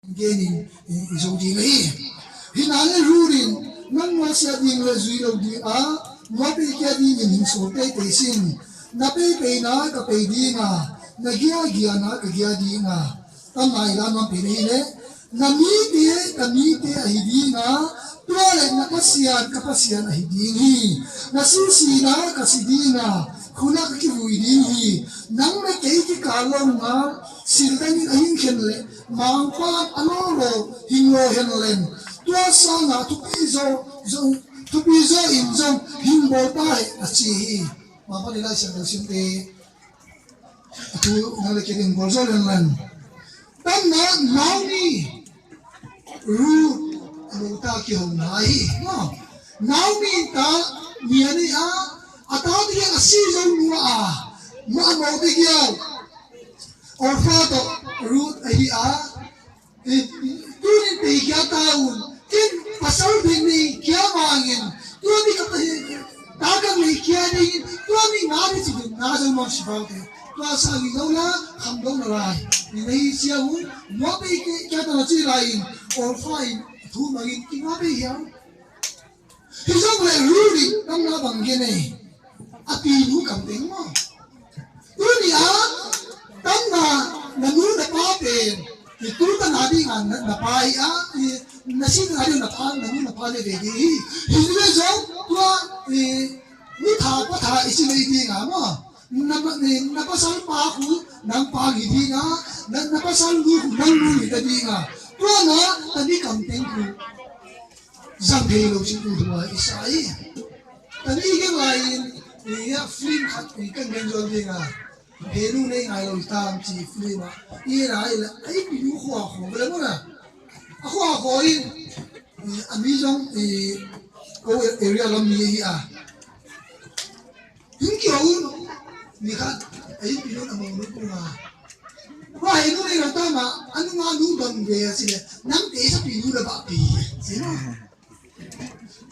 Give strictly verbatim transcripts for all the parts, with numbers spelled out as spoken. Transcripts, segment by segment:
Genin i, i zo ding ahi. Hi nang le Ruth in nang nusia ding le zui lo ding a, nuapei kia dingin hing sual teitei sin. Na peipeina ka pei ding a, na giagiana ka gia ding a. Tam nai la nuam pen ahi le, na mite ka mite ahi ding a, tua le na Pasian ka Pasian ahi ding hi. Na sisina ka si ding a, khuna ka kivui ding hi. Nang le kei kikal lo nga, sil dangin a hing khen le, Mangpa a lo lo hing lo hen len. Tua sanga thupi zo, zo, thupi zo in zong hing bawl ta he a ci hi. Mangpa ni lai siang lo sim te. A thu na le ke ding bawl zo hen len. Tam na Naomi Ruth a lo ta ki hong na hi. No. Naomi ta ni a ni a, a ta ti a si zo nu a. Ma a mo ti kiau. Orpha tawh Ruth ahi a, eh, tunin pei kia ta un, ken pasal bek nei kia mangin, tua ni ka pei, ta ka nei kia dingin, tua ni nga ni ci dun na zo mawng si pau te, tua sa ni zo la, kham dong na lai, ni nei sia un, mua pei kia ta na ci lai in, Orpha in, thu mangin, ki nga pei hiau. Hi zong le Ruth in tamna bang gen ei. A pinu kam teng maw. Tuni a tamna na nu na pa pen. Ni tu ta na ding a na, na pa hi a. Ni na si ta na ding na pa, na nu na pa le ve ding hi. Hi le zong tua, ni, ni tha pa tha i si le ding a maw. Na, na, na pasal pa khu nang pa hi ding a. Na, na pasal nu khu nang nu hi ta ding a. Tua na ta ni kam teng khu. Zang thei lo cih tu hua i sa i. Tani i gen lai in, i a film khat i kan gen zual ding a. Henu nei ngai lo i tam ci film a. I rai la, ai pi nu khua khua bela mo na. A khua khua in, i a mi zong i ko area lam mi hi a. Hing ki hau ni khat, ai pi nu a mo nu ku nga. Wa henu nei lo tam a, anu nga nu bang ve a si le, nang te sa pi nu la ba pi. Si no.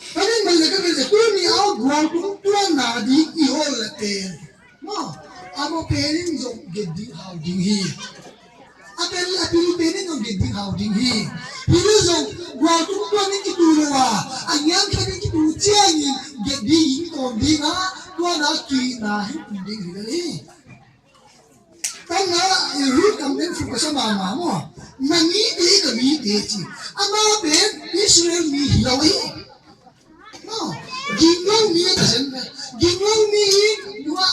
Panin mai le ka pen le tuni a gual tung tuan na ding i hol le pen. Mo, a mo pen in zong gen ding hau ding hi. A pen le a pen pen in zong gen ding hau ding hi. Hi le zong gual tung tuan in kitu lo a, a ngiam khen in kitu ciang in gen ding in tawm ding a, tuan a ki na hi ding hi le hi. Tang na, i Ruth kam den fu ka sa mama mo. Na mite ka mite ci. Ama pen Israel mi hi lo hi. No. Ginglo mi ka sen. Ginglo mi hi. Dua,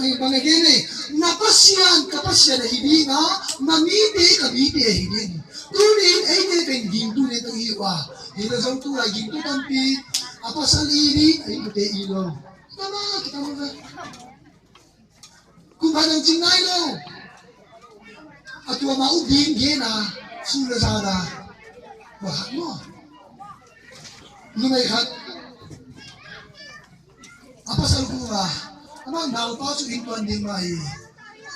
eh, bang again eh. Na Pasian ka Pasian hi ding a. Na mite ka mite hi ding. Tunin ei te pen gingtu ne tang hi wa. Hi lo zong tu la gingtu tampi. A pasal i ding. Ei te i lo. Tama kita mo ka. Kum khat dong cing nai lo. A tua ma u ding gen a, su le za da. Ba khat maw. Numei khat. A pasal ku a. Ama nau pa cu innkuan ding mai.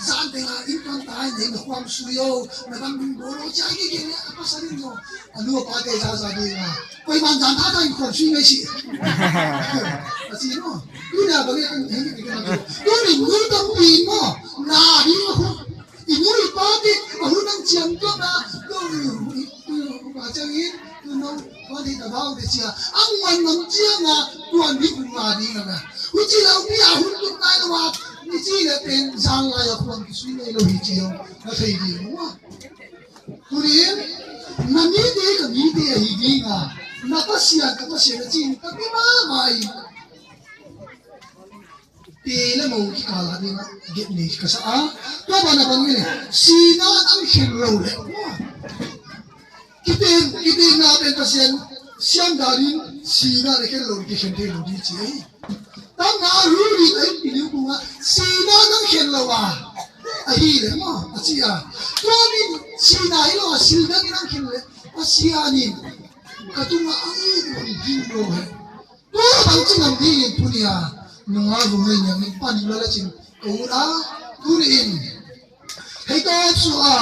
Zan teng a innkuan tai nei na kuam sui o. Na bang ding bolo cia ki gen a pasal in lo. A nu a pa te za za ding a. Koi man zan tha tha in khuan sui ngei si. A si no. Tuni a bang i kan heng i kan tu. Tuni nu tampi maw. Na ding a hun. I nu i pa te a hun ang ciang tuak na. Tuni i pa ciang in. Tu no. Khuan hi ta bau te cia. Ang man ngam ciang a. Tuan hi kun na ding a na. Hu ci lau pi a hun tuk nai lo a. Ni ci le pen zang lai a khuan ki sui ngei lo hi ci lo. Na thei ding maw. Tunin, na mite ka mite ahi ding a, na Pasian ka Pasian a ci in, ka pi mahmah in. Te le mo kikal a ding a, get nei ka sa a, tua ban a bang in, sina nang khen lo le. Kiten, kiten na pen Pasian, siam dan in, sina na khen lo, kikhen thei lo ding ci ahi. Tam na Ruth in a innpi liu kung a, sina nang khen lo a, ahi le maw, a ci a. Tua min sina hi lo a, sil dang nang khen le, Pasian in ka tung a ang i ding lo he. Tua bang ci ngam ding in tuni a, nunga vung le niang in pan in la la cin ka ut a, tuni in. Hei tawp su a,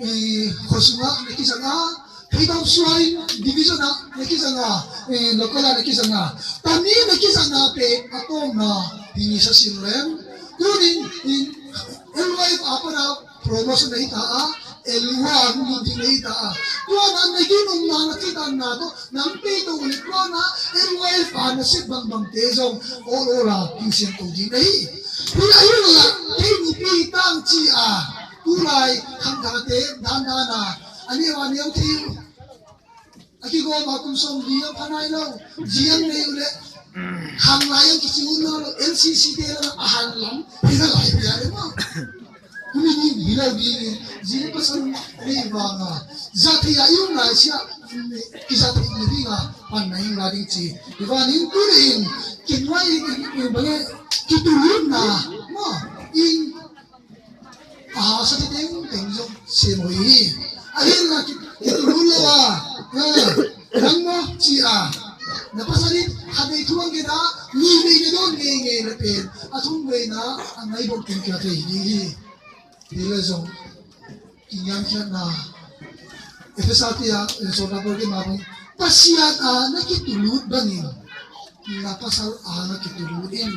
eh, khua sungah na kizang a, hei tawp suai division ah na kizang a, eh, local ah na kizang a, tami na kizang a pe a tawm na hi ni sa sin lem. Tunin in L Y F a pana promotion na hi ta a, Elua hong lut ding na hi ta a. Tua na na ginumna na citanna tawh nang pei to le tua na Elua Elfa na sep bangbangte zong awl awl a hong siangtho ding na hi. Hi a hi lo la kei nupi hi tang ci a tulai khangthate dandan a a neu a neu thei uh. A kigawm a kum sawmli a pha nai lo. Ziang nei uh le khang lai ang kici uh nawn lo. L C C te lam a han lam hi na lai pia le maw. Kumi ding hi lo ding in zi le pasal nei vang a za thei a i um lai sia kiza thei ni ding a pan na ing la ding ci. Hi van in tu le in kin wai in in bang e kitu lut na maw in a hasa te teng teng zong sem hoih hi. A hin la ki kitu lut lo a nang maw ci a na pasal in khat vei thu ang gen a ni vei na dawn ngei ngei na pen a thum vei na a ngai bawk kin kia thei hi hi. Hi le zong i ngiamkhiatna Efesa te ah sawltak Paul te mah bang Pasian a na kitulut bangin na pasal a na kitulut in.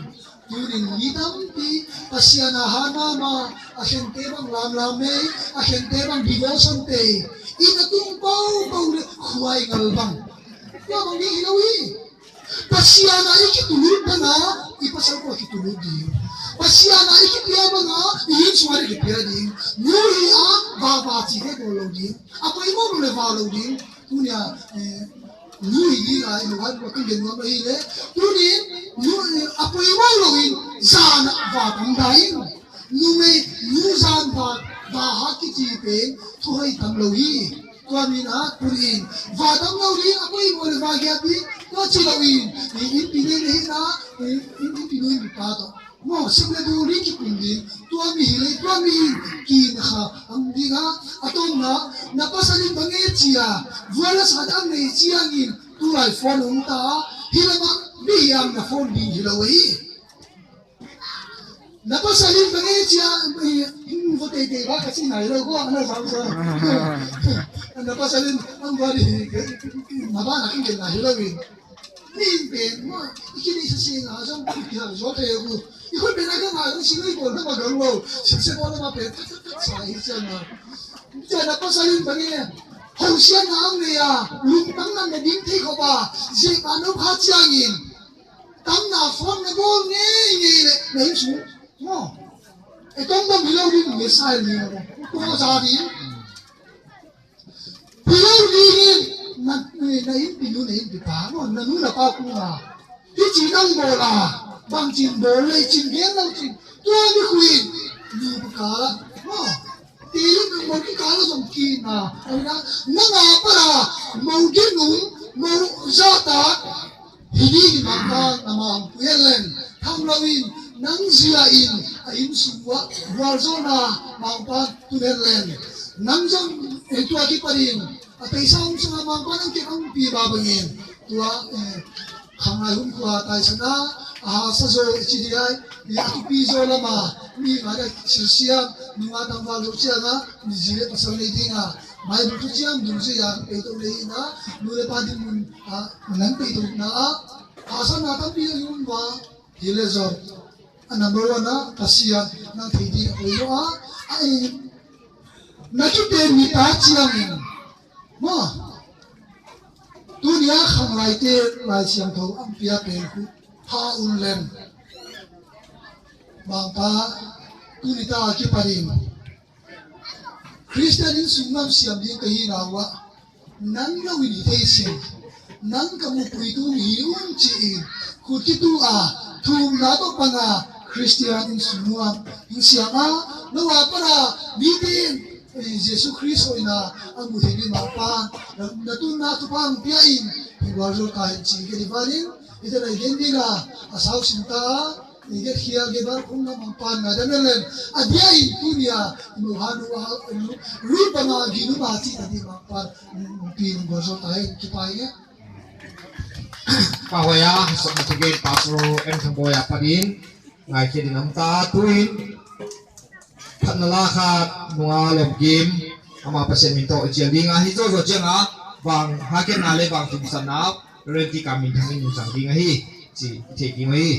Tunin mi tampi Pasian a hat mahmah a khente bang lamlam mei a khente bang devotion tei in a tung paupau le khuai ngal bang tua bang ding hi lo hi. Pasian a i kitulut banga i pasal kua kitulut ding. Pasian a i kipia banga i inn sunga i kipia ding. Nu hi a vava ci ke ko lo ding. A poimawh lo le va lo ding. Tunia eh, nu hi ding a i lo han lo kan gen nuam lo hi le. Tunin nu eh, a poimawh lo in zana va tam da in. Numei nu zan va va ha kici pen thu hoi tam lo hi. Tua min a kun in va tam lo ding a poimawh le va giat ding tua ci lo in. Ni in pi ne ne hi na in in pi nu in pi pa to. Maw sep le du ri kipun ding tua mi hi le tua mi in kin kha ang ding a a tom na na pasal in bang e ci a vua la sa dang nei ciangin tulai phone um ta a hi lamah mi hiam na phone ding hi lo hi. Na pasal in bang e cia in vo teitei ba ka ci nai lo ko a na zang sa. Na pasal in ang vo di na ba na kin gen na hi lo in. Min pen ma i kin i sa si nga zong i ha zo te ku i khun pen a ka ma zong si lo i ko na ma gang lo si se ko na ma pen sa hi cia na. Cia na pasal in bang e ho sia na ang ne ya lung tang na na ding thei ko ba zie pa no pha ciangin. Tam na phone na bawl ngeingei le na inn sung maw? E tong bang hi lo ding Messiah ni maw? Tua za ding hi lo ding in na na inn pi nu na inn pi pa maw? Na nu na pa kung a hi ci nang bawl a bang cin bawl le cin gen lo cin tua ni khuin nu pa ka maw? Ti le nang bawl ki ka la zong ki na a na na nga pa la mo gen um mo za ta. Hi ding hi mangkang amah hong pui hen leng tham loin nang zia in a inn sung uah gualzawhna mangpa tun hen leng nang zong ei tua kipanin a peisa hong sanga mangpa nang kep hong pi ba bangin tua eh, khanglai hun khua taisana a hasa zaw i ci diai i a tupi zaw lama mi ngah dek silsiam nunga tangval zaw cianga mi zi le pasal nei dinga Bible thu ciang dungzui a pei to le ina nu le pa ding mun a nang pei to na a Hasan na tampi a yun ba hi le zong a number one a Pasian nang thei ding a koi lo a a in na kite mi ta ciang in maw tunia khanglaite Lai Siangtho ang pia pen khu ha un lem bangpa tuni ta kipanin Khristian in sung ngam siam ding ka hi na uah nang lo in hi thei sin nang ka mupui tu hi un ci-in khut kitu a thumna tawh panga Khristian in sung nuam hing siam a lo a para mite in Jesu Khrist hoihna a mu thei ding mangpa na tunna thupha hong pia in hi gualzo ta hin ci ka hi vanin hita na i gen ding a a sau sin ta a Ni get khia ge bar khum na mangpan nga dan len a dia in tunia mo hanu ha ru pa nga ginu ma chi ta di mangpan pi nung go zo ta he ki pa he. Pa hoya sok na tugen pasro em thang boya padin ngai khia din am ta tuin. Phatna la khat nunga lom kim ama Pasian min tawh i cial ding a hi zo zo ciang a bang ha ken na le bang tum san na ren ti ka min thang in nung sang ding a hi ci thei ding a hi.